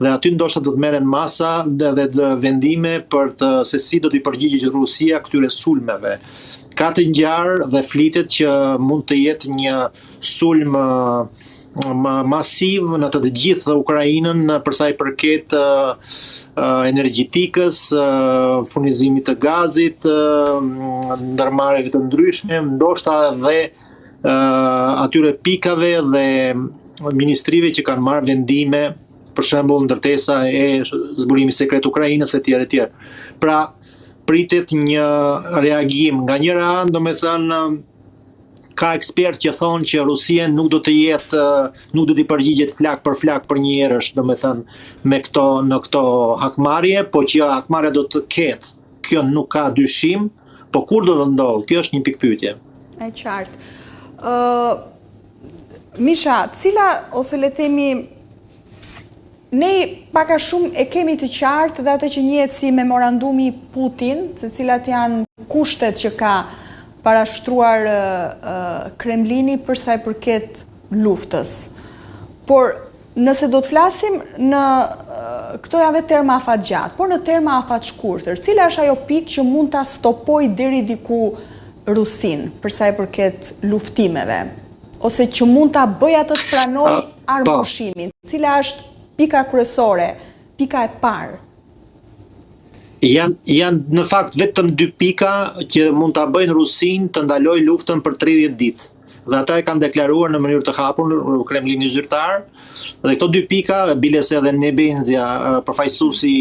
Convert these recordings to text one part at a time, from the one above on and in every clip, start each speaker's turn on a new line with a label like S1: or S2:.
S1: Dhe aty ndoshta do të merren masa dhe dhe vendime për të se si do t'i përgjigjet Rusia këtyre sulmeve. Ka të ngjarë dhe flitet që mund të jetë një sulm masiv në të të gjithë Ukrainën për sa i përket energjetikës, furnizimit të gazit, ndërmarrjeve të ndryshme, ndoshta edhe atyre pikave dhe ministrive që kanë marrë vendime, për shembull ndërtesa e zbulimit sekret Ukrainës etj etj. Pra pritet një reagim nga njëra anë, domethënë ka ekspertë që thonë që Rusia nuk do të jetë nuk do t'i përgjigjet flakë për flakë përnjëherësh, domethënë me këto në këto hakmarrje, po që hakmarrja do të ketë. Kjo nuk ka dyshim, po kur do të ndodhë? Kjo është një pikëpyetje.
S2: E qartë. Ë Misha, cila ose le të themi Ne pak a shumë e kemi të qartë dhe atë që njihet si memorandumi Putin, se cilat janë kushtet që ka parashtruar Kremlini për sa i përket luftës. Por nëse do të flasim në këto janë dhe terma afatgjatë, por në terma afatshkurtër, cila është ajo pikë që mund ta stopojë deri diku Rusinë për sa i përket luftimeve? Ose që mund ta bëjë atë të pranojë po. armëpushimin? Cila është pika kryesore, pika e parë?
S1: Janë janë në fakt vetëm dy pika që mund ta bëjnë Rusinë të ndalojë luftën për 30 ditë. Dhe ata e kanë deklaruar në mënyrë të hapur në Kremlini zyrtar. Dhe këto dy pika, biles edhe Nebenzia, përfaqësuesi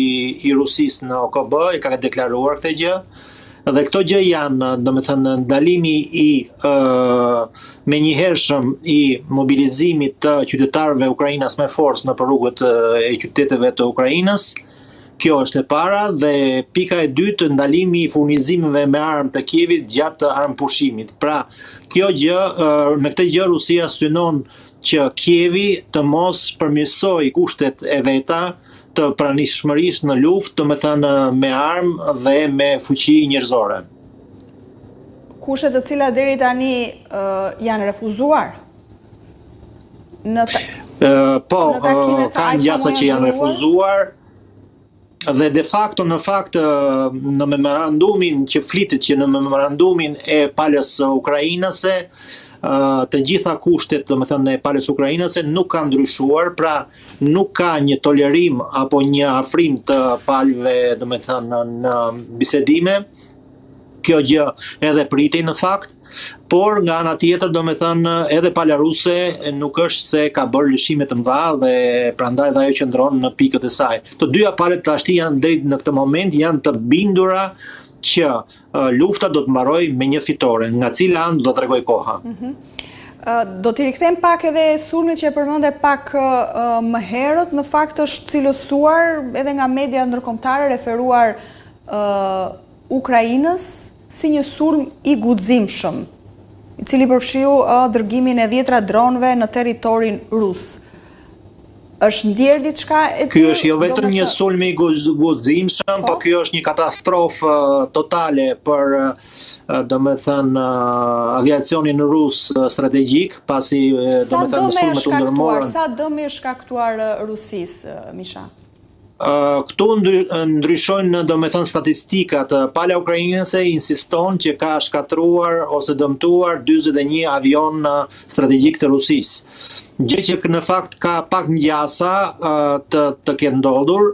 S1: i Rusisë në OKB, e ka deklaruar këtë gjë. Dhe këto gjë janë, domethënë, ndalimi i ë menjëhershëm i mobilizimit të qytetarëve ukrainas me forcë nëpër rrugët e qyteteve të Ukrainës. Kjo është e para dhe pika e dytë ndalimi i furnizimeve me armë të Kievit gjatë armëpushimit. Pra, kjo gjë me këtë gjë Rusia synon që Kievi të mos përmirësojë kushtet e veta të pranishmërisë në luftë, domethënë me armë dhe me fuqi njerëzore.
S2: Kushte të cilat deri tani uh, janë refuzuar?
S1: Në ta... uh, po, në uh, ka gjasa që janë refuzuar dhe de facto në fakt në memorandumin që flitet që në memorandumin e palës ukrainase të gjitha kushtet, domethënë e palës ukrainase nuk kanë ndryshuar, pra nuk ka një tolerim apo një afrim të palëve, domethënë në bisedime. Kjo gjë edhe pritej në fakt, por nga ana tjetër, domethënë edhe pala ruse nuk është se ka bërë lëshime të mëdha dhe prandaj dhe ajo qëndron në pikët e saj. Të dyja palët tashti janë deri në këtë moment janë të bindura që lufta do të mbarojë me një fitore, nga cila anë do të tregojë koha. Mm -hmm.
S2: Do t'i rikthehem pak edhe sulmit që e përmende pak më herët, në fakt është cilësuar edhe nga media ndërkombëtare referuar Ukrainës si një sulm i guximshëm, i cili përfshiu dërgimin e dhjetra dronëve në territorin rus. Është ndjerë diçka
S1: e tillë? Ky është jo vetëm një sulm i guximshëm, po, po kjo është një katastrofë totale për domethënë aviacionin rus strategjik, pasi
S2: domethënë sulmet u ndërmorën. Sa dëme i është shkaktuar Rusisë, Misha?
S1: Këtu ndryshojnë domethënë statistikat. Pala ukrainase insiston që ka shkatërruar ose dëmtuar 41 avion strategjik të Rusisë. Gjë që në fakt ka pak ngjasa të të ketë ndodhur,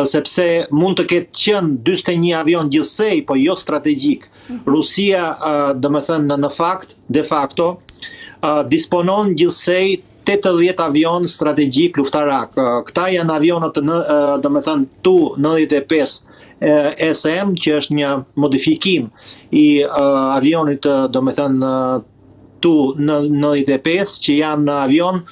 S1: sepse mund të ketë qenë 41 avion gjithsej, po jo strategjik. Mhm. Rusia, domethënë në fakt, de facto, disponon gjithsej 80 avionë strategjik luftarak. Këta janë avionët në, domethënë Tu 95 SM, që është një modifikim i avionit domethënë Tu 95, që janë avion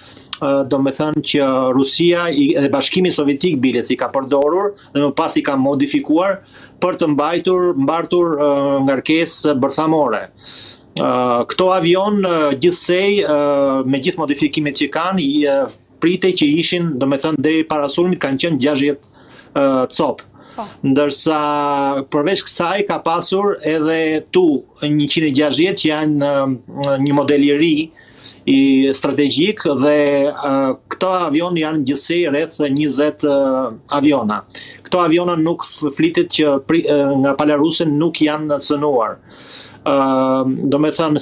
S1: domethënë që Rusia i, dhe Bashkimi Sovjetik biles i ka përdorur dhe më pas i ka modifikuar për të mbajtur mbartur ngarkesë bërthamore. Këto avion gjithsej me gjithë modifikimet që kanë, pritej që ishin, domethënë deri para sulmit kanë qenë 60 copë. Po. Ndërsa përveç kësaj ka pasur edhe Tu 160 që janë një model i ri i strategjik dhe këto avion janë gjithsej rreth 20 aviona. Këto aviona nuk flitet që nga pala ruse nuk janë cënuar. Domethënë,